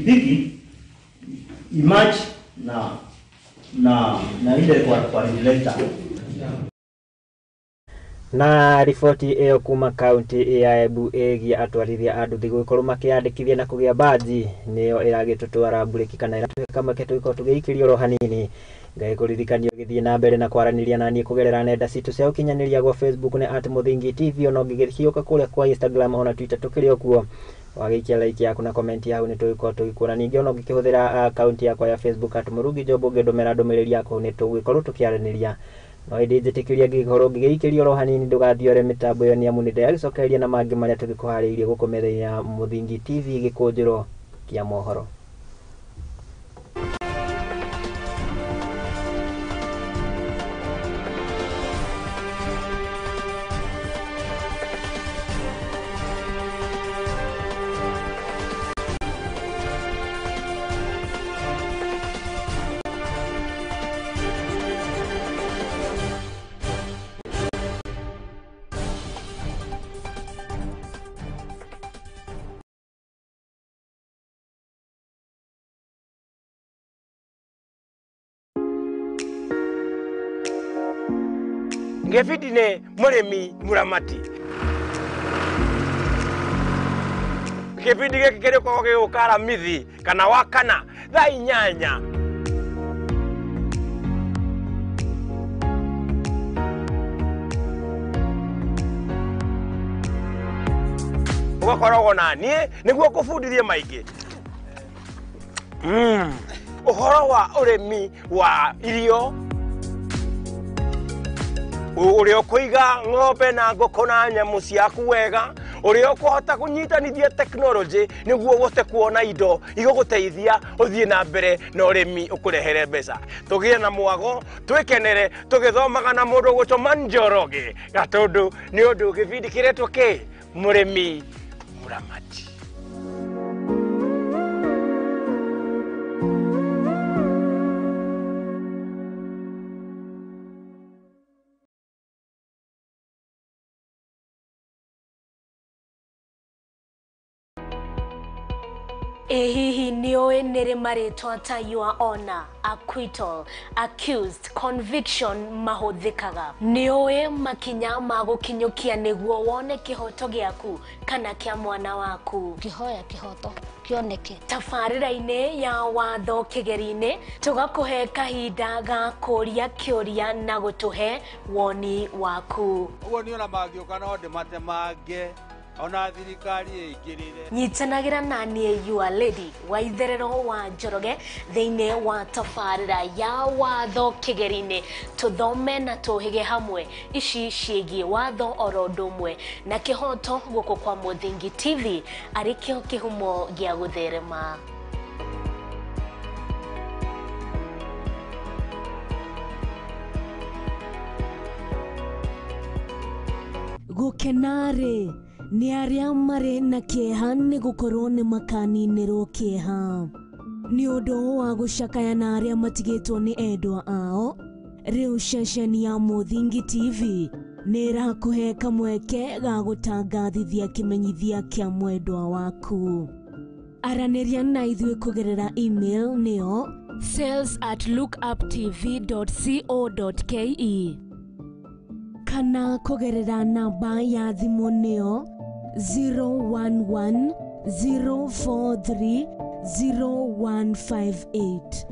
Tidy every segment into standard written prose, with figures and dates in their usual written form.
Pikipiki imatch na ile kwa regulator. Na riboti ĩyo kuma kaunti ya Embu ĩgiĩ atwarithia a nduthi gũgĩkorwo makĩyandĩkithia na kũgĩa baji nĩyo ĩragĩtũtwara mburĩki kana ĩratũhe kamweke tũgĩkorwo tũgĩikĩrio oro hanini. Ngagĩkũririkania ũgĩthiĩ na mbere na kwaranĩria na niĩ kũgerera nenda citũ cia ũkinyanĩria gwa Facebook nĩ @Mũthingi TV, ona ũngĩgĩhiũka kũrĩa kwa Instagram ona Twitter tũkĩrĩ o kuo. Wagĩikia like yaku na comment yaku nĩ tũgĩkorwo tũgĩkuona. Ningĩ ona ũngĩkĩhũthĩra akaunti yakwa ya Facebook @Mũrungi Job ũngĩndũmĩra ndũmĩrĩri yaku nĩ tũgũgĩkorwo tũkĩaranĩria. No ĩndĩ njĩtĩkĩria ngĩkorwo ngĩgĩikĩrio oro hanini ndũgathiore mĩtambo ĩyo nĩ amu nĩ ndĩragĩcokereria na mangĩ marĩa tũgĩkũharĩirie gũkũ metha-inĩ ya Mũthingi TV gĩkũnjĩro kĩa mohoro. Gĩbindi nĩ mũrĩmi mũramati. Gĩbindi gĩkĩ kĩrĩkoragwo gĩgũka Aramithi kana Wakana thaa 8. Ũgakoragwo na niĩ nĩguo ngũbundithie maingĩ. Ũhoro wa ũrĩmi wa irio, ũrĩa ũkũiga ng'ombe na ngũkũ na nyamũ ciaku wega, ũrĩa ũkũhota kũnyitanithia tekinoronjĩ nĩguo ũhote kuona indo igũgũteithia ũthiĩ na mbere na ũrĩmi ũkũrehere mbeca. Tũgĩe na mwago, twĩkenere tũgĩthomaga na mũndũ ũgũtwo Njoroge Gatũndũ, nĩ ũndũ gĩbindi kĩretwo kĩ? Mũrĩmi mũramati. Ĩ hihi nĩ ũĩ nĩ rĩ marĩtwa ta your honor, acquittal, accused, conviction mahũthĩkaga? Nĩ ũĩ makinya ma gũkinyũkia nĩguo wone kĩhoto gĩaku kana kĩa mwana waku? Kĩhoya kĩhoto kĩoneke. Tabarĩra-inĩ ya watho kĩgeri-inĩ tũgakũhe kahinda ga kũria kĩũria na gũtũhe woni waku. Ũguo niĩ ona mangĩũka no ndĩmatemange ona thirikari ĩingĩrĩre. Nyitanagĩra na niĩ your lady wa itherero wa Njoroge thĩinĩ wa tabarĩra ya watho kĩgeri-inĩ, tũthome na tũhĩge hamwe ici ciĩgiĩ watho oro ũndũ ũmwe na kĩhoto gũkũ kwa Mũthingi TV arĩ kĩo kĩhumo gĩa gũtherema. Gũkena-rĩ nĩ arĩa marĩ na kĩeha nĩ gũkorwo nĩ makaninĩrwo kĩeha. Nĩ ũndũ wa gũcakaya na arĩa matigĩtwo nĩ endwa ao, rĩu ceceni ya Mũthingi TV nĩ ĩrakũhe kamweke ga gũtangathithia kĩmenyithia kĩa mwendwa waku. Aranĩria na ithuĩ kũgerera email nĩyo sales@lookuptv.co.ke kana kũgerera namba ya thimũ nĩyo 011 043 0158.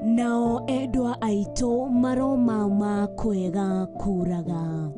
Nao endwa aitũ maromama kwega kũraga.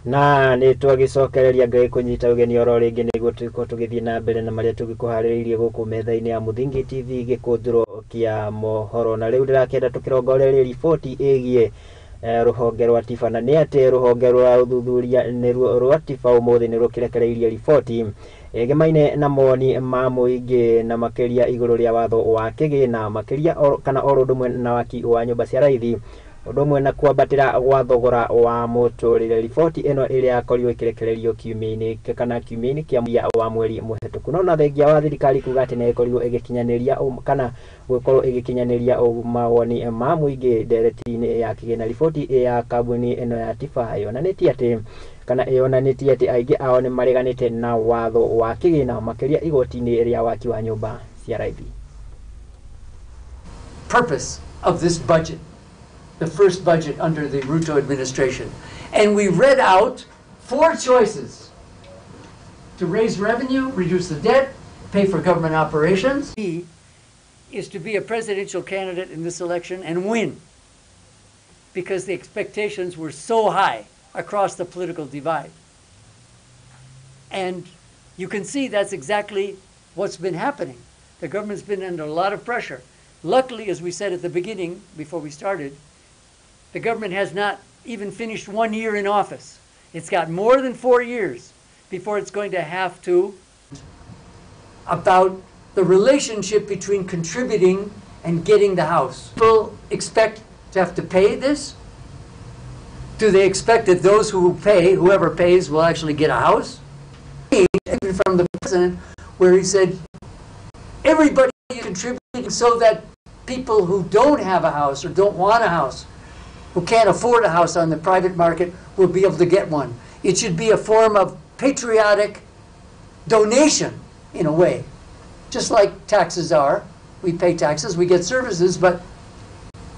Na nĩ twagĩcokereria Ngai kũnyita ũgeni oro rĩngĩ nĩguo tũgĩkorwo tũgĩthiĩ na mbere na marĩa tũgĩkũharĩrĩirie gũkũ metha-inĩ ya Mũthingi TV gĩkũnjĩro kĩa mohoro. Na rĩu ndĩrakĩenda tũkĩrongorerie riboti ĩgiĩ Rũhonge rwa TIFA na nĩ atĩ rũhonge rwa ũthuthuria nĩruo rwa TIFA ũmũthĩ nĩ rũkĩrekereirie riboti ĩgemaine na mawoni ma mũingĩ na makĩria igũrũ rĩa watho wa kĩgĩna makĩria kana oro ũndũ ũmwe na waki wa nyũmba cia raithi ũndũ ũmwe na kwambatĩra gwa thogora wa mũtũrĩre. Riboti ĩno ĩrĩa yakorirwo ĩkĩrekererio kiumia-inĩ kana kiumia-inĩ kĩa mũthia wa mweri mũhetũku, no na thengia wa thirikari kuga atĩ nĩ ĩkorirwo ĩgĩkinyanĩria kana gũkorwo ĩgĩkinyanĩria mawoni ma mũingĩ ndereti-inĩ ya kĩgĩna. Riboti ya kambuni ĩno ya TIFA yonanĩtie atĩ kana yonanĩtie atĩ aingĩ ao nĩ mareganĩte na watho wa kĩgĩna makĩria igoti-inĩ rĩa waki wa nyũmba cia raithi. Purpose of this budget, the first budget under the Ruto administration. And we read out 4 choices: to raise revenue, reduce the debt, pay for government operations. He is to be a presidential candidate in this election and win, because the expectations were so high across the political divide. And you can see that's exactly what's been happening. The government's been under a lot of pressure. Luckily, as we said at the beginning, before we started, the government has not even finished 1 year in office. It's got more than 4 years before it's going to have to about the relationship between contributing and getting the house. People expect to have to pay this? Do they expect that those who pay, whoever pays, will actually get a house? Even from the president, where he said, everybody is contributing so that people who don't have a house or don't want a house, who can't afford a house on the private market, will be able to get one. It should be a form of patriotic donation, in a way. Just like taxes are. We pay taxes, we get services, but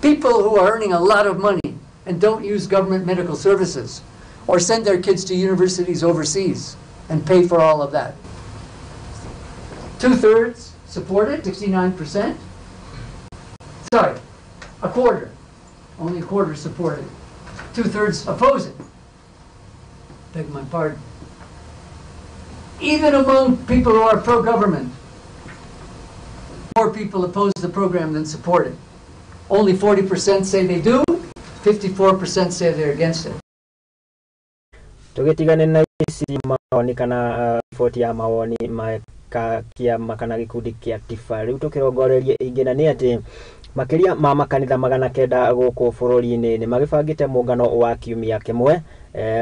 people who are earning a lot of money and don't use government medical services or send their kids to universities overseas and pay for all of that. 2/3 support it, 69%. Sorry, a quarter. Only a quarter support it. 2/3 oppose it. Beg my pardon. Even among people who are pro-government, more people oppose the program than support it. Only 40% say they do, 54% say they're against it. Tũgĩtigane na ici mawoni kana riboti ya mawoni ma kĩama kana gĩkundi kĩa TIFA. Rĩu tũkĩrongorerie ingĩ na nĩ atĩ makĩria ma makanitha 900 gũkũ bũrũri-inĩ nĩ magĩbangĩte mũngano wa kiumia kĩmwe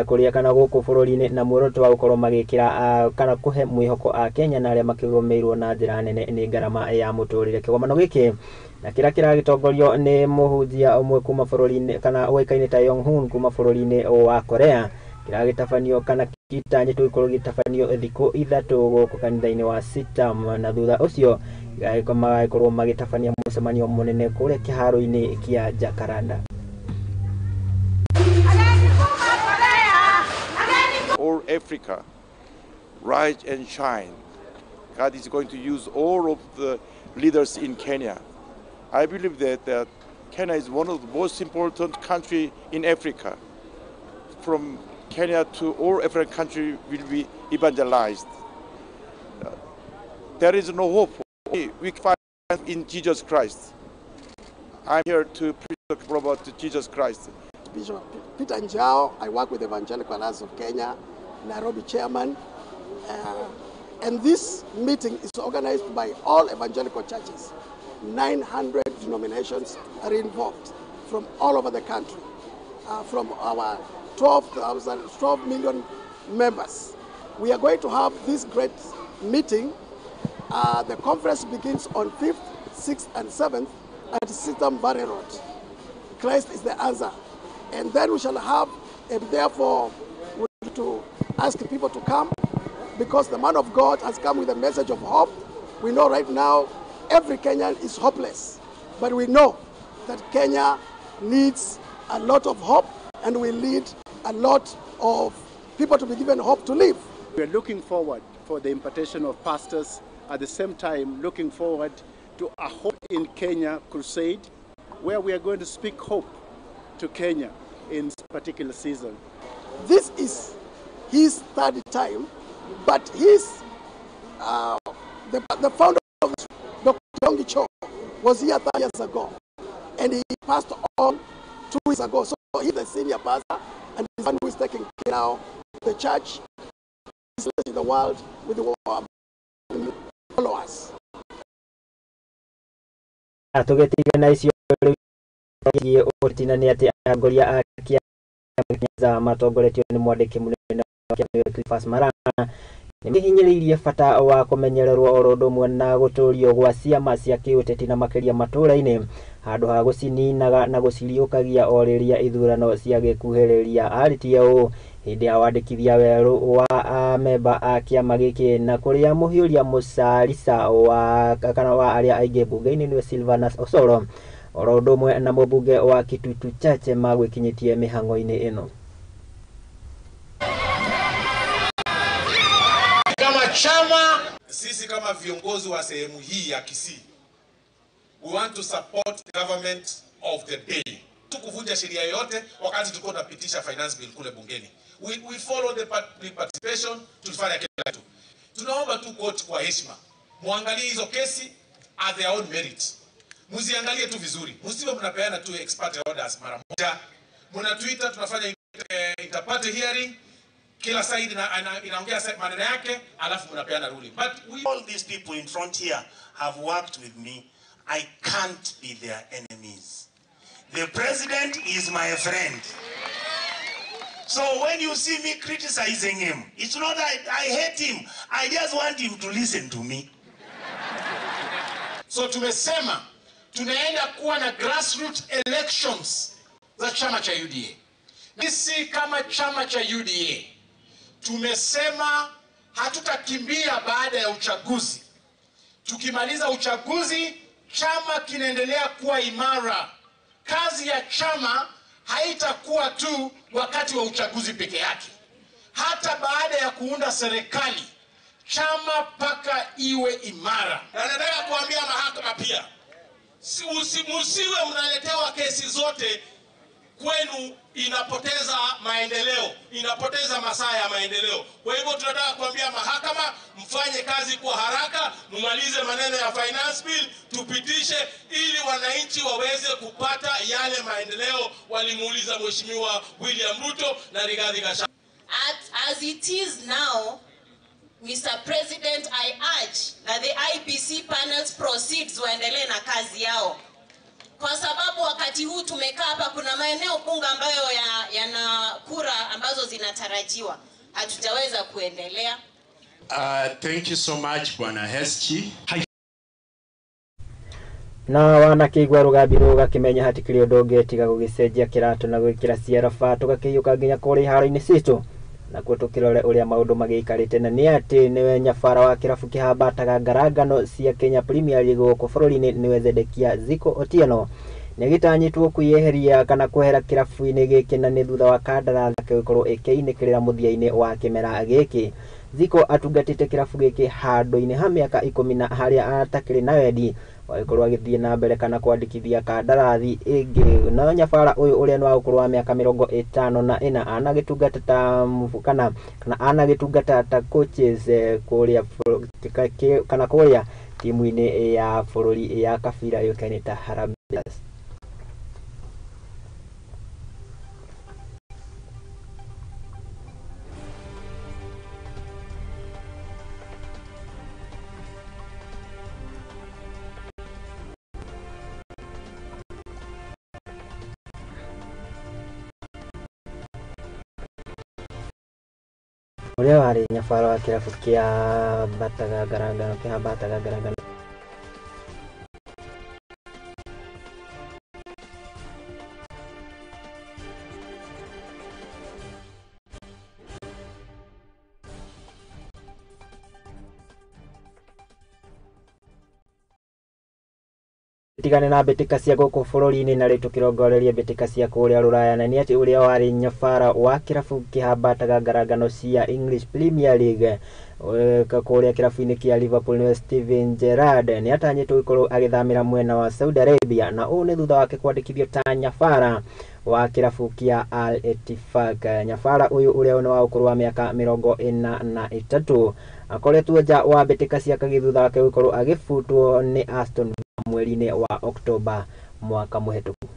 kũrĩa kana gũkũ bũrũri-inĩ na muoroto wa gũkorwo magĩkĩra kana kũhe mwĩhoko a Kenya na arĩa makĩgũmĩirwo na njĩra nene nĩ ngarama ya mũtũrĩre. Kĩgomano gĩkĩ na kĩrĩa kĩragĩtongorio nĩ mũhunjia ũmwe kuma bũrũri-inĩ kana ũĩkaine ta Yong Hun kuma bũrũri-inĩ wa Korea kĩragĩtabanio kana gĩtanyĩtwo gũkorwo gĩtabanio thikũ 3 gũkũ kanitha-inĩ wa Sitam, na thutha ũcio magagĩkorwo magĩtabania mũcemanio mũnene kũrĩa kĩharo-inĩ kĩa Jacaranda. All Africa, rise and shine. God is going to use all of the leaders in Kenya. I believe that Kenya is one of the most important country in Africa. From Kenya to all African countries will be evangelized. There is no hope. We find in Jesus Christ. I'm here to preach about Jesus Christ. Bishop Peter Njao, I work with Evangelical Alliance of Kenya, Nairobi chairman. And this meeting is organized by all evangelical churches. 900 denominations are involved from all over the country, from our 12 million members. We are going to have this great meeting. The conference begins on 5th, 6th, and 7th at Sitam Valley Road. Christ is the answer. And then we shall have, and therefore, we need to ask people to come, because the man of God has come with a message of hope. We know right now every Kenyan is hopeless, but we know that Kenya needs a lot of hope, and we need a lot of people to be given hope to live. We are looking forward for the impartation of pastors, at the same time looking forward to a Hope in Kenya crusade, where we are going to speak hope to Kenya in this particular season. This is his third time, but his, the founder of Dr. Yonggi Cho was here 30 years ago, and he passed on 2 weeks ago. So he's the senior pastor and he's the one who is taking care now of the church in the world with the followers. Tũgĩtigana icio ũtina nĩ atĩ atongoria a kĩama matongoretio nĩ mwandĩki mũnene wa kĩama Cleophas Malala nĩmahinyĩrĩirie bata wa kũmenyererwo oro ũndũ ũmwe na gũtũrio gwa ciama cia kĩũteti na makĩria matũũra-inĩ handũ ha gũcininaga na gũciriũkagia o rĩrĩa ithurano ciagĩkuhĩrĩria. Arĩtie ũũ hĩndĩ ya wandĩkithia werũ wa amemba a kĩama gĩkĩ na kũrĩa mũhiũria mũcarica wa kana wa arĩa aingĩ mbunge-inĩ nĩwe Silvanus Osoro oro ũndũ ũmwe na mũmbunge wa Kitutu Chache magwĩkinyĩtie mĩhang'o-inĩ ĩno. Kama chama sisi kama viongozi wa sehemu hii ya Kisii, we want to support the government of the day. Tukuvunja sheria yote wakati tulikuwa tunapitisha finance bill kule bungeni. We follow the public participation, tulifanya kila kitu. Tunaomba tu court kwa heshima, muangalie hizo kesi at their own merit. Muziangalie tu vizuri. Msiwe mnapeana tu expert orders mara moja. Mnatuita tunafanya interparty hearing, kila side inaongea maneno yake, alafu mnapeana ruling. But all these people in front here have worked with me. I can't be their enemies. The president is my friend. So when you see me criticizing him, it's not that I hate him. I just want him to listen to me. So tumesema tunaenda kuwa na grassroots elections za chama cha UDA. Sisi kama chama cha UDA tumesema hatutakimbia baada ya uchaguzi. Tukimaliza uchaguzi, chama kinaendelea kuwa imara. Kazi ya chama haitakuwa tu wakati wa uchaguzi peke yake. Hata baada ya kuunda serikali, chama paka iwe imara. Na nataka kuambia mahakama pia, musiwe mnaletewa kesi zote kwenu, inapoteza maendeleo, inapoteza masaa ya maendeleo. Kwa hivyo tunataka kuambia mahakama, mfanye kazi kwa haraka, mumalize maneno ya finance bill, tupitishe ili wananchi waweze kupata yale maendeleo walimuuliza Mheshimiwa William Ruto na Rigathi Gachagua. As it is now, Mr. President, I urge that the IEBC panels proceeds waendelee na kazi yao. Kwa sababu wakati huu tumekaa hapa, kuna maeneo bunge ambayo yana kura ambazo zinatarajiwa. Hatujaweza kuendelea. Thank you so much, Bwana Heski. Na wanakĩigua rũgambi rũgakĩmenya hatikĩrĩ ũndũ ũngĩ tiga gũgĩcenjia kĩratũ na gwĩkĩra ciaraba tũgakĩiyũka nginya kũrĩa iharo-inĩ citũ nakuo tũkĩrore ũrĩa maũndũ magĩikarĩte, na nĩ atĩ nĩwe nyabara wa kĩrabu kĩhambataga ngarangano cia Kenya Premier League gũkũ bũrũri-inĩ nĩwe Zedekia Zico Otieno nĩagĩtanyĩtwo kwĩyeheria kana kwehera kĩrabu-inĩ gĩkĩ, na nĩ thutha wa kandarathi yake gũkorwo ĩkĩinĩkĩrĩra mũthia-inĩ wa kĩmera gĩkĩ. Zico atungatĩte kĩrabu gĩkĩ handũ-inĩ ha mĩaka 10 na harĩa atakĩrĩ na wendi wagĩkorwo agĩthiĩ na mbere kana kwandĩkithia kandarathi ĩngĩ. No nyabara ũyũ ũrĩa nĩ wa ũkũrũ wa mĩaka 54 anagĩtungata ta kana anagĩtungata ta coaches kũrĩa kana kũrĩa timu-inĩ ya bũrũri ya Kabira yũĩkaine ta Harambee Stars. Ũrĩa warĩ nyabara wa kĩrabu kĩa bataga ngarangano kĩhambataga ngarangano tigane na mbĩtĩka cia gũkũ bũrũri-inĩ na rĩu tũkĩrongoreria mbĩtĩka cia kũrĩa rũraya, na nĩ atĩ ũrĩa warĩ nyabara wa kĩrabu kĩhambataga ngarangano cia English Premier League kũrĩa kĩrabu-inĩ kĩa Liverpool nĩwe Steven Gerrard nĩ atanyĩtwo gũkorwo agĩthamĩra mwena wa Saudi Arabia, na ũũ nĩ thutha wake kwandĩkithio ta nyabara wa kĩrabu kĩa Al Ettifaq. Nyabara ũyũ ũrĩa nĩ wa ũkũrũ wa mĩaka 43 akoretwo nja wa mbĩtĩka cia kagi thutha wake gũkorwo agĩbutwo nĩ Aston Villa mweri-inĩ wa Oktoba mwaka mũhetũku.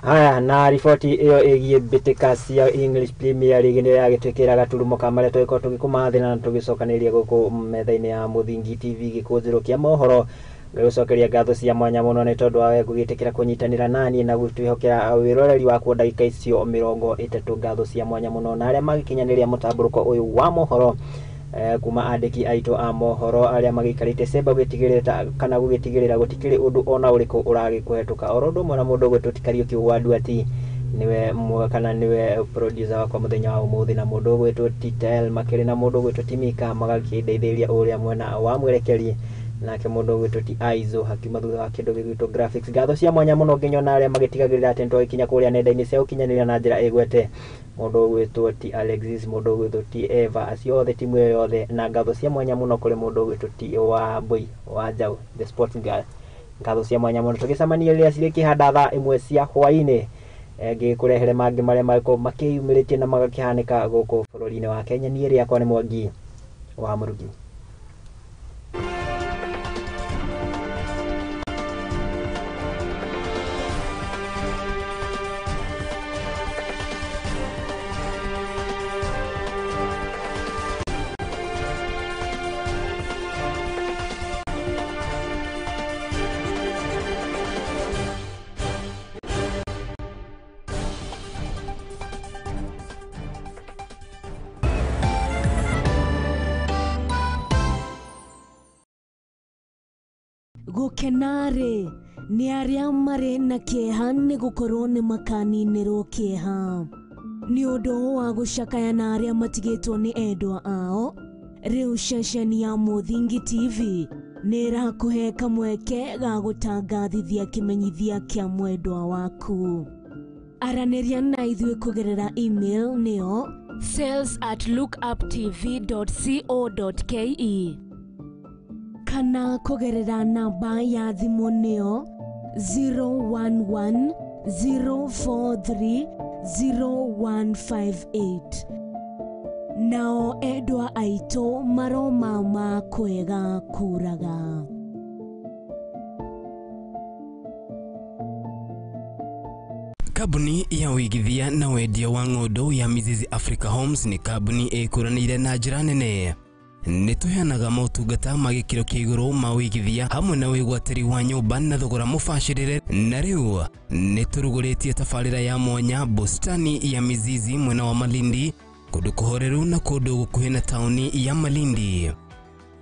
Haya, na riboti ĩyo ĩgiĩ mbĩtĩka cia English Premier League nĩyo yagĩtwĩkĩra gaturumo ka marĩa tũgĩkorwo tũgĩkũmathĩra na tũgĩcokanĩrĩria gũkũ metha-inĩ ya Mũthingi TV gĩkũnjĩro kĩa mohoro. Ngagũcokeria ngatho cia mwanya mũno nĩ tondũ wa we gũgĩtĩkĩra kũnyitanĩra naniĩ na gũtwĩhokera wĩroreri waku ndagĩka icio 30. Ngatho cia mwanya mũno na arĩa magĩkinyanĩria mũtambũrũko ũyũ wa mohoro, kuma andĩki aitũ a mohoro arĩa magĩikarĩte cemba gũgĩtigĩrĩra kana gũgĩtigĩrĩra gũtikĩrĩ ũndũ ona ũrĩkũ ũragĩkũhetũka. Oro ũndũ ũmwe na mũndũ ũgwĩtwo ti Kariũki Wanduati nĩwe kana nĩwe producer wakwa mũthenya wa ũmũthĩ, na mũndũ ũgwĩtwo Titel makĩrĩ na mũndũ ũgwĩtwo Timika magakĩndeithĩrĩria ũrĩa mwena wa mwerekeri, nake mũndũ ũgwĩtwo ti Aizo hakiuma thutha wa kĩndũ gĩgwĩtwo graphics. Ngatho cia mwanya mũno nginya na arĩa magĩtigagĩrĩra atĩ nĩtwagĩkinya kũrĩa nenda-inĩ cia ũkinyanĩria na njĩra ĩgwete, mũndũ ũgwĩtwo ti Alexis, mũndũ ũgwĩtwo ti Eva, acio othe timu ĩyo yothe, na ngatho cia mwanya mũno kũrĩ mũndũ ũgwĩtwo ti Wambui wa Njaũ the sports girl. Ngatho cia mwanya mũno, tũgĩcemania rĩrĩa cirĩkĩhanda thaa 1 cia hwaĩ-inĩ ngĩkũrehere mangĩ marĩa magĩkorwo makĩyumĩrĩtie na magakĩhanĩka gũkũ bũrũri-inĩ wa Kenya. Niĩ rĩakwa nĩ Mwangi wa Mũrugi. Gũkenarĩ nĩ arĩa marĩ na kĩeha nĩ gũkorwo nĩ makaninĩrwo kĩeha nĩ ũndũ wa gũcakaya na arĩa matigĩtwo nĩ endwa ao. Rĩu ceceni ya Mũthingi TV nĩ ĩrakũhe kamweke ga gũtangathithia kĩmenyithia kĩa mwendwa waku. Aranĩria na ithuĩ kũgerera email nĩyo sales@lookuptv.co.ke kana kũgerera namba ya thimũ nĩyo 011 043 0158. Nao endwa aitũ maromama kwega kũraga. Kambuni ya ũigithia na wendia wa ng'ũndũ ya Mizizi Africa Homes nĩ kambuni ĩkũranĩire na njĩra nene. Nĩ tũheanaga motungata ma gĩkĩro kĩa igũrũ ma ũigithia hamwe na wĩgwatĩri wa nyũmba na thogora mũbacĩrĩre, na rĩu nĩ tũrugũrĩtie tabarĩra ya mwanya bustani ya Mizizi mwena wa Malindi, kũndũ kũhoreru na kũndũ gũkuhĩ na taũni ya Malindi.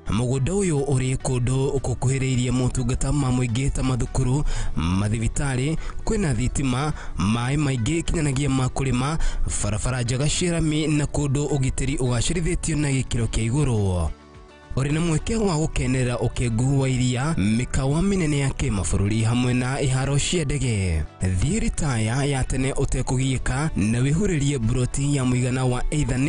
Mũgũnda ũyũ ũrĩ kũndũ gũkuhĩrĩirie motungata ma mũingĩ ta mathukuru, mathibitarĩ, kwĩna thitima, maĩ maingĩ kinyanagĩa ma kũrĩma, barabara njega cia rami na kũndũ ũgitĩri ũgacĩrithĩtio na gĩkĩro kĩa igũrũ. Ũrĩ na mweke wa gũkenerera ũkengu wa iria, mĩkawa mĩnene ya kĩmabũrũri hamwe na iharo cia ndege. Thiĩ ritaya ya tene ũtekũgiĩka na wĩhurĩrie mburoti ya mũigana wa either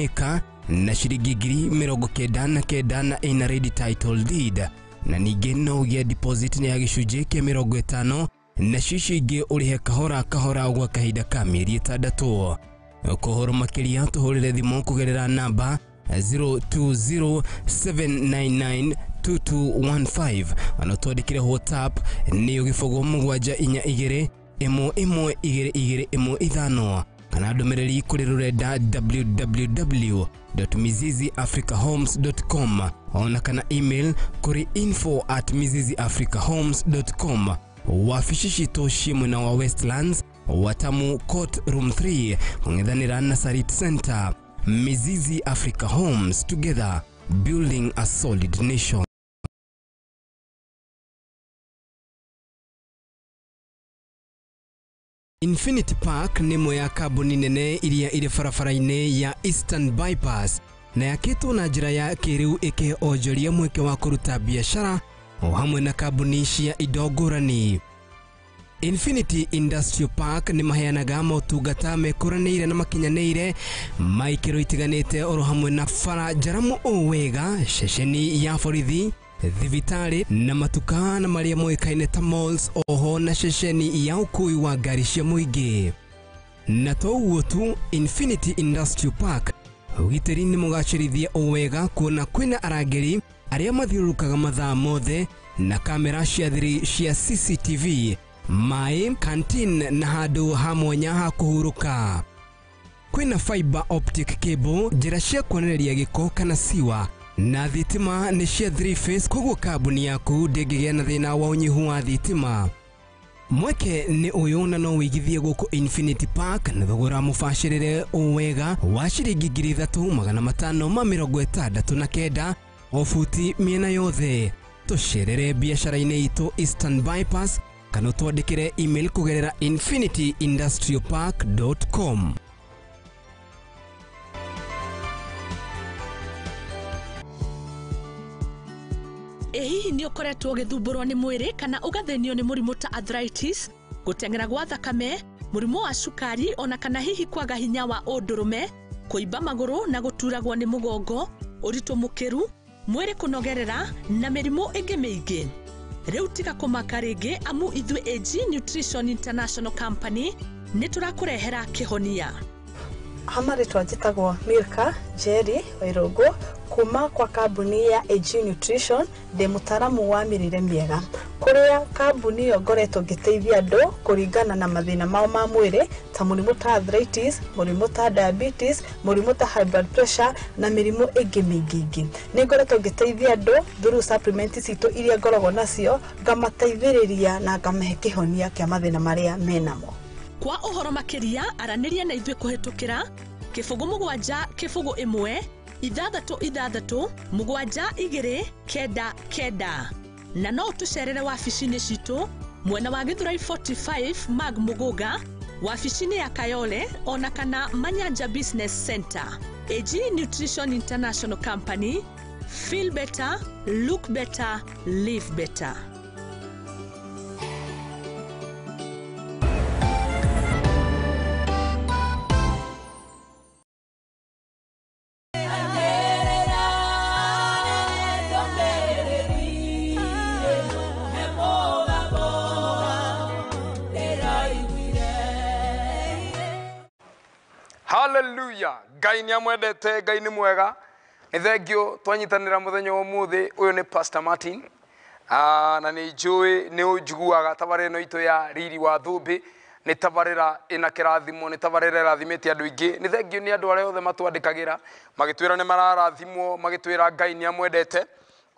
na ciringi 99,000 na ĩna ready title deed, na ningĩ no ũgĩe deposit ya gĩcunjĩ kĩa 50 na cicio ingĩ ũrĩhe kahora kahora gwa kahinda ka mĩeri 6. Kũhoro makĩria tũhũrĩre thimũ kũgerera namba 0207992215 ona twandĩkĩre WhatsApp nĩyo 0742 11 22 15 kana ndũmĩrĩri kũrĩ rũrenda www.miziziafricahomes.com ona kana email kũrĩ info@miziziafricahomes.com. Wabici citũ ciĩ mwena wa Westlands, Watamu Court Room 3, kũng'ethanĩra na Sarit Center. Mizizi Africa Homes, together building a solid nation. Infinity Park nĩ ĩmwe ya kambuni nene iria irĩ barabara-inĩ ya Eastern Bypass na yakĩtwo na njĩra ya kĩrĩu ĩkĩhe onjoria mweke wa kũruta biacara o hamwe na kambuni cia indo ngũrani. Infinity Industrial Park nĩ maheanaga motungata mekũranĩire na makinyanĩire ma ikĩro itiganĩte oro hamwe na bara njaramu o wega, ceceni ya borithi, thibitarĩ na matuka na marĩa moĩkaine ta malls, oho na ceceni ya ũkui wa ngari cia mũingĩ. Na to ũguo tu, Infinity Industrial Park ũgitĩri nĩ mũgacĩrithie o wega kuona kwĩna arangĩri arĩa mathiũrũrũkaga mathaa mothe na kamera cia thiri cia CCTV, maĩ, canteen na handũ ha mwanya ha kũhurũka. Kwĩna fiber optic cable, njĩra cia kuonereria gĩko kana siwa, na thitima nĩ cia 3 phase, koguo kambuni yaku ndĩngĩgĩa na thĩna wa ũnyihu wa thitima. Mweke nĩ ũyũ na no wĩigithie gũkũ Infinity Park na thogora mũbacĩrĩre o wega wa ciringi 3569 o buti mĩena yothe. Tũcerere biacara-inĩ itũ Eastern Bypass kana ũtwandĩkĩre email kũgerera infinityindustrialpark.com. Ĩ hihi nĩ ũkoretwo ũgĩthumbũrwo nĩ mwĩrĩ kana ũgathĩnio nĩ mũrimũ ta arthritis, gũteng'era gwa thakame, mũrimũ wa cukari ona kana hihi kwaga hinya wa ũndũrũme, kũimba magũrũ na gũturagwo nĩ mũgongo, ũritũ mũkĩru, mwĩrĩ kũnogerera na mĩrimũ ĩngĩ mĩingĩ. Rĩu tiga kũmaka rĩngĩ amu ithuĩ AG Nutrition International Company nĩ tũrakũrehera kĩhonia. Ha marĩtwa njĩtagwo Milka Njeri Wairũngũ kuma kwa kambuni ya AG Nutrition, ndĩ mũtaaramu wa mĩrĩre mĩega kũrĩa kambuni ĩyo ngoretwo ngĩteithia andũ kũringana na mathĩna mao ma mwĩrĩ ta mũrimũ ta arthritis, mũrimũ ta diabetes, mũrimũ ta high blood pressure na mĩrimũ ĩngĩ mĩingĩ ĩngĩ. Nĩ ngoretwo ngĩteithia andũ through supplement citũ iria ngoragwo nacio, ngamateithĩrĩria na ngamahe kĩhonia kĩa mathĩna marĩa menamo. Kwa ũhoro makĩria aranĩria na ithuĩ kũhĩtũkĩra 07 0 1 6 6 7 2 9 9 na no ũtũcerere wabici-inĩ citũ mwena wa Githurai 45 Mag Muguga, wabici-inĩ ya Kayole ona kana Manyanja Business Center. AG Nutrition International Company, feel better, look better, live better. Hallelujah. Ngai nĩ amwendete, Ngai nĩ mwega. Nĩ thengio twanyitanĩra mũthenya wa ũmũthĩ. Ũyũ nĩ Pastor Martin. Na nĩ njũĩ nĩ ũnjiguaga tabarĩra ĩno itũ ya Riri wa Thũmbĩ nĩ tabarĩra ĩna kĩrathimo, nĩ tabarĩra ĩrathimĩte andũ aingĩ. Nĩ thengio nĩ andũ arĩa othe matwandĩkagĩra magĩtwĩra nĩ mararathimwo, magĩtwĩra Ngai nĩ amwendete.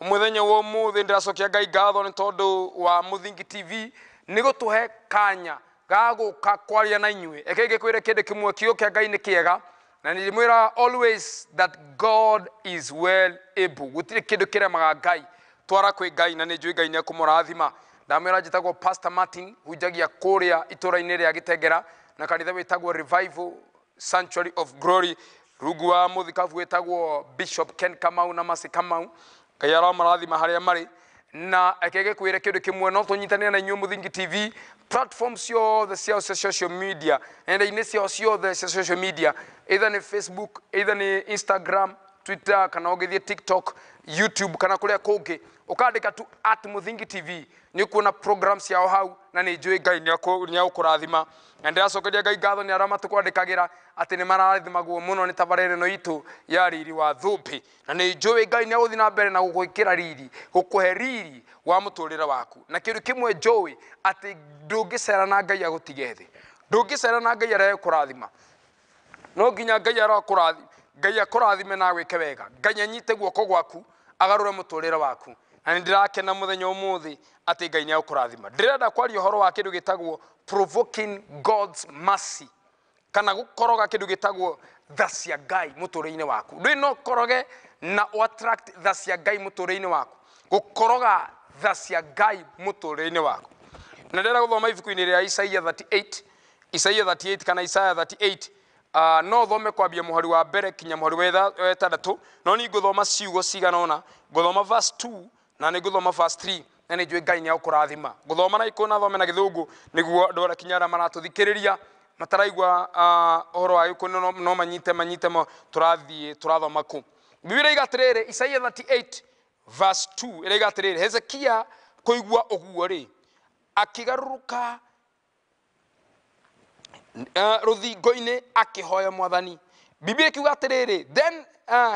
Mũthenya wa ũmũthĩ ndĩracokia Ngai ngatho nĩ tondũ wa Mũthingi TV nĩ gũtũhe kanya gagũka kwaria na inyuĩ. Reke ngĩkwĩre kĩndũ kĩmwe, kiugo kĩa Ngai nĩ kĩega na nĩndĩmwĩra always that God is well able. Gũtirĩ kĩndũ kĩremaga Ngai, twara kwĩ Ngai na nĩ njũĩ Ngai nĩ ekũmũrathima. Ndamwĩra njĩtagwo Pastor Martin, hunjagia kũrĩa itũũra-inĩ rĩa Gĩtengera na kanitha wĩtagwo Revival Sanctuary of Glory, rungu wa mũthikabu wĩtagwo Bishop Ken Kamau na Mercy Kamau. Ngai aromarathima harĩa marĩ. Na reke ngĩkwĩre kĩndũ kĩmwe, no tũnyitanĩre na inyuĩ Mũthingi TV platform ciothe cia social media, nenda-inĩ ciao ciothe cia social media, either nĩ Facebook, either nĩ Instagram, Twitter, kana ũgĩthiĩ TikTok, YouTube kana kũrĩa kũngĩ, ũkandĩka tu at Mũthingi TV nĩ ũkuona program ciao hau, na nĩ njũĩ Ngai nĩ egũkũrathima. Na ndĩracokeria Ngai ngatho nĩ arĩa matũkwandĩkagĩra atĩ nĩ mararathimagwo mũno nĩ tabarĩra ĩno itũ ya Riri wa Thũmbĩ, na nĩ njũĩ Ngai nĩ egũthiĩ na mbere na gũgwĩkĩra riri, gũkũhe riri wa mũtũrĩre waku. Na kĩndũ kĩmwe njũĩ atĩ ndũngĩcera na Ngai agũtige thĩ, ndũngĩcera na Ngai arege kũrathima. No nginya Ngai arakũrathima, Ngai akũrathime na agwĩke wega, Ngai anyite guoko gwaku agarũre mũtũrĩre waku. Na nĩ ndĩrakena mũthenya ũmũthĩ atĩ Ngai nĩ egũkũrathima. Ndĩrenda kwaria ũhoro wa kĩndũ gĩtagwo provoking God's mercy, kana gũkoroga kĩndũ gĩtagwo tha cia Ngai mũtũrĩre-inĩ waku. Ndũĩ no ũkoroge na attract tha cia Ngai mũtũrĩre-inĩ waku, gũkoroga tha cia Ngai mũtũrĩre-inĩ waku. Na ndĩrenda gũthoma ibuku-inĩ rĩa Isaia 38, Isaia 38 kana Isaiah 38. No thome kwambia mũhari wa mbere kinya mũhari wa ĩtandatũ, no niĩ ngũthoma ciugo cigana ũna. Ngũthoma verse 2 na nĩ ngũthoma verse 3 na nĩ njũĩ Ngai nĩ egũkũrathima. Ngũthoma na Gĩkũyũ na thome na Gĩthũngũ nĩguo andũ arĩa kinya arĩa maratũthikĩrĩria mataraigua ũhoro wa Gĩkũyũ no manyite tũrathiĩ tũrathoma kũ. Biblia ĩrauga atĩrĩrĩ, Isaia 38 verse 2 ĩrauga atĩrĩrĩ, Hezekia kũigua ũguo rĩ, akĩgarũrũka Rũthingo-inĩ akĩhoya Mwathani. Biblia ikiuga atĩrĩrĩ, then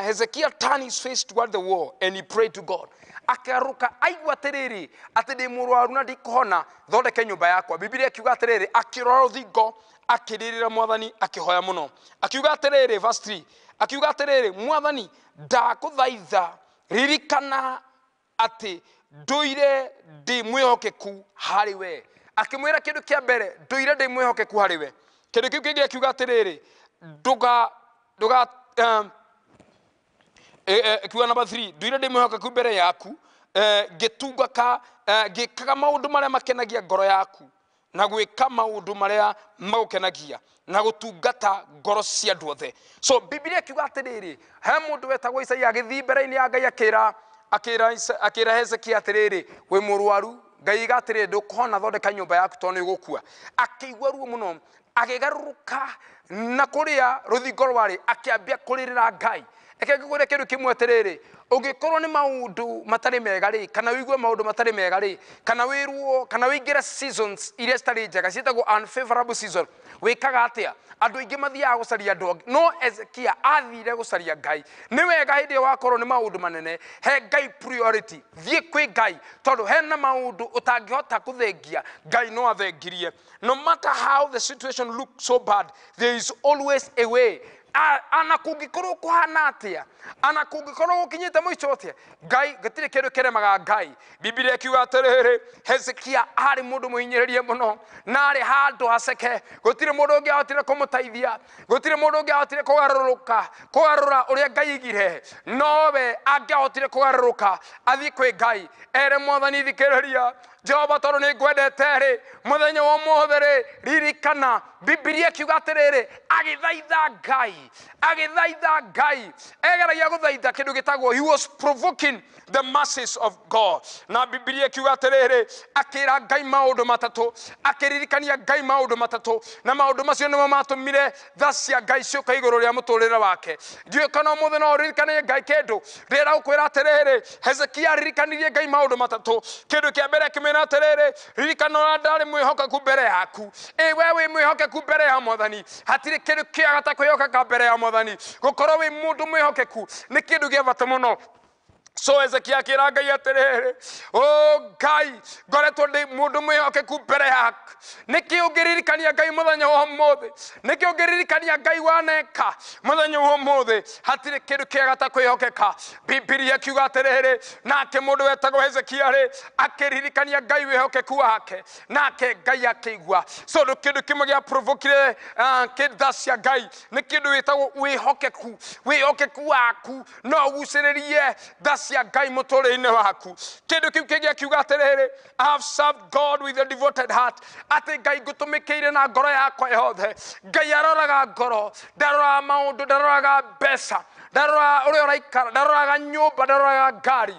Hezekiah turned his face toward the wall and he prayed to God. Akĩarũka aigua atĩrĩrĩ atĩ ndĩ mũrwaru na ndikũhona, thondeke nyũmba yakwa. Biblia ikiuga atĩrĩrĩ, akĩrora rũthingo, akĩrĩrĩra Mwathani, akĩhoya mũno, akiuga atĩrĩrĩ, verse 3, akiuga atĩrĩrĩ, "Mwathani, ndakũthaitha, ririkana atĩ ndũire ndĩ mwĩhokeku harĩ we." Akĩmwĩra kĩndũ kĩa mbere, "Ndũire ndĩ mwĩhokeku harĩ we." Kĩndũ kĩu kĩngĩ akiuga atĩrĩrĩ, ndũga ndũga kiuga number 3, "Nduire ndĩ mwĩhokeku mbere yaku, ngĩtungata, ngĩkaga maũndũ marĩa makenagia ngoro yaku na gwĩka maũndũ marĩa magũkenagia na gũtungata ngoro cia andũ othe." So Biblia ikiuga atĩrĩrĩ, he mũndũ wetagwo Isaia agĩthiĩ mbere-inĩ ya Ngai, akĩra Hezekia atĩrĩrĩ, "Wĩ mũrwaru." Ngai iga atĩrĩrĩ, "Ndũkũhona, thondeka nyũmba yaku tondũ nĩ ũgũkua." Akĩigua ruo mũno, akĩgarũrũka na kũrĩa rũthingo rwarĩ, akĩambia kũrĩrĩra Ngai. Reke ngũkwĩre kĩndũ kĩmwe atĩrĩrĩ, ũngĩkorwo nĩ maũndũ matarĩ mega rĩ, kana ũigue maũndũ matarĩ mega rĩ, kana wĩrwo, kana wĩingĩre seasons iria citarĩ njega, ciĩtagwo unfavorable season, wĩkaga atĩa? Andũ aingĩ mathiaga gũcaria andũ angĩ, no Ezekia athire gũcaria Ngai. Nĩ wega hĩndĩ ĩyo wakorwo nĩ maũndũ manene, he Ngai priority, thiĩ kwĩ Ngai, tondũ hena maũndũ ũtangĩhota kũthengia, Ngai no athengirie. No matter how the situation looks so bad, there is always a way. Ana kũngĩkorwo kũhana atĩa, ana kũngĩkorwo gũkinyĩte mũico atĩa, Ngai, gũtirĩ kĩndũ kĩremaga Ngai. Bibilia ĩkiuga atĩrĩrĩ, Hezekia arĩ mũndũ mũhinyĩrĩrie mũno na arĩ handũ haceke, gũtirĩ mũndũ ũngĩahotire kũmũteithia, gũtirĩ mũndũ ũngĩahotire kũgarũrũka, kũgarũra ũrĩa Ngai igire, nowe angĩahotire kũgarũrũka athiĩ kwĩ Ngai, ere Mwathani, "Thikĩrĩria Jehova, tondũ nĩ ngwendete rĩ, mũthenya wa ũmũthĩ rĩ, ririkana." Bibilia ĩkiuga atĩrĩrĩ, agĩthaitha Ngai, agĩthaitha Ngai, egeragia gũthaitha kĩndũ gĩtagwo, he was provoking the mercies of God. Na Bibilia ĩkiuga atĩrĩrĩ, akĩra Ngai maũndũ matatũ, akĩririkania Ngai maũndũ matatũ, na maũndũ macio nĩmo matũmire tha cia Ngai ciũka igũrũ rĩa mũtũrĩre wake. Ndiũĩ kana ũmũthĩ no ũririkanie Ngai kĩndũ. Rĩera gũkwĩra atĩrĩrĩ, Hezekia aririkanirie Ngai maũndũ matatũ. Kĩndũ kĩa mbere akĩmwĩra atĩrĩrĩ, "Ririkana ũrĩa ndarĩ mwĩhokeku mbere yaku." Ĩ we wĩ mwĩhokeku mbere ya Mwathani? Hatirĩ kĩndũ kĩega ta kwĩhokeka mbere ya Mwathani. Gũkorwo wĩ mũndũ mwĩhokeku nĩ kĩndũ gĩa bata mũno. So Hezekia akĩra Ngai atĩrĩrĩ, "O Ngai, ngoretwo ndĩ mũndũ mwĩhokeku mbere yaku. Nĩkĩ ũngĩririkania Ngai mũthenya wa ũmũthĩ? Nĩkĩ ũngĩririkania Ngai waneka mũthenya wa ũmũthĩ?" Hatirĩ kĩndũ kĩega ta kwĩhokeka. Bibilia ĩkiuga atĩrĩrĩ, nake mũndũ wetagwo Hezekia rĩ, akĩririkania Ngai wĩhokeku wake, nake Ngai akĩigua. So kĩndũ kĩmwe gĩa provokire tha cia Ngai nĩ kĩndũ wĩtagwo wĩhokeku. Wĩhokeku waku no ũgucĩrĩrie tha cia Ngai mũtũrĩre-inĩ waku. Kĩndũ kĩu kĩngĩ akiuga atĩrĩrĩ, "I have served God with a devoted heart," atĩ Ngai, ngũtũmĩkĩire na ngoro yakwa yothe. Ngai aroraga ngoro, ndaroraga maũndũ, ndaroraga mbeca, ndaroraga ũrĩa ũraikara, ndaroraga nyũmba, ndaroraga ngari.